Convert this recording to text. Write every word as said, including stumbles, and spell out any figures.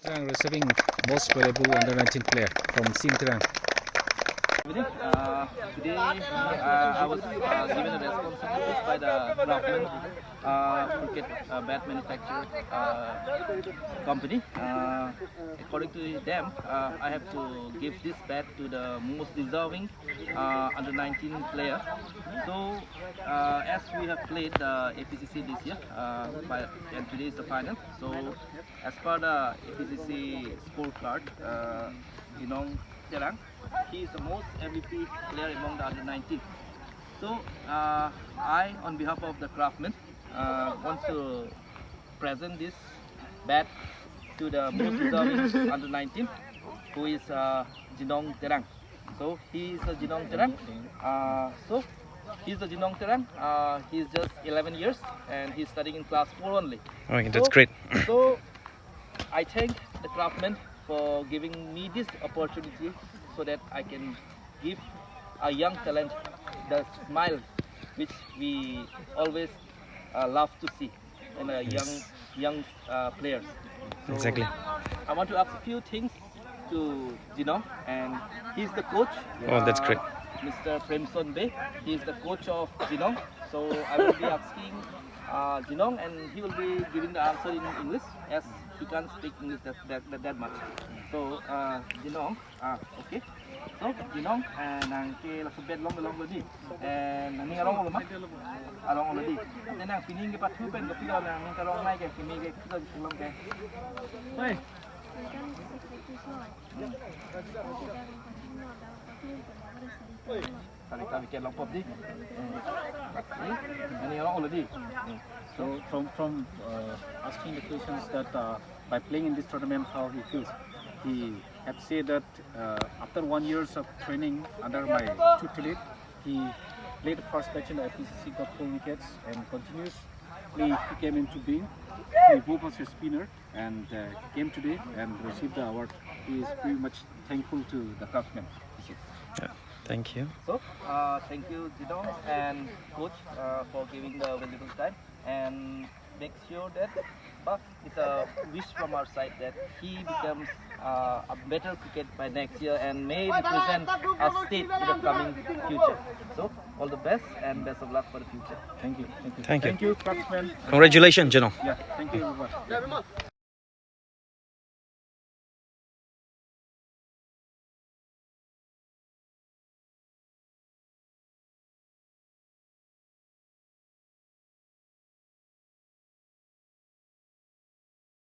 Terang receiving most valuable under nineteen player from Sing Terang. Uh, today, uh, I was uh, given a responsibility by the Craftsman uh, cricket uh, bat manufacturer uh, company. Uh, according to them, uh, I have to give this bat to the most deserving uh, under nineteen player. So, uh, as we have played the A P C C this year, uh, by, and today is the final. So, as per the A P C C scorecard, uh, Jinong Terang, he is the most M V P player among the under nineteen. So, uh, I, on behalf of the Craftsman, uh, want to present this bat to the most deserving under nineteen, who is uh, Jinong Terang. So he is the Jinong Terang. Uh, so he is the Jinong Terang. Uh, he is just eleven years and he is studying in class four only. Okay, that's So- great. So I thank the Craftsman for giving me this opportunity so that I can give a young talent the smile which we always uh, love to see in a young young uh, players. So Exactly. I want to ask a few things to Jinong, and he's the coach. Oh, that's uh, great. Mister Premson Bey. He is the coach of Jinong. So I will be asking uh, Jinong, and he will be giving the answer in English as he can't speak English that that, that, that much. So uh, Jinong, ah, okay. So Jinong, eh, nang ke laso bat long long lo di. Eh, nang ning arong lo ma? Arong lo di. Ante nang pini ke pathu pen ke pilo nang ning karong nai ke pini ke pilo ke long ke. Hei. Tadi kami ke long pop di. Hmm. Nang ning arong lo di. Hmm. So from from uh, asking the questions that uh, by playing in this tournament, how he feels, he had said that uh, after one years of training under my tutelage, he played the first match in the F P C C, got four wickets, and continuously he came into being. He moved as a spinner and uh, came today and received the award. He is very much thankful to the Craftsman. That's it. Thank you. So, uh, thank you, Jinong and coach, uh, for giving the valuable time, and make sure that, but it's a wish from our side that he becomes uh, a better cricket by next year and may represent our state in the coming future. So, all the best and best of luck for the future. Thank you. Thank you. Thank you. Thank you, Craftsman. Congratulations, Jinong. Yeah, thank you, everyone.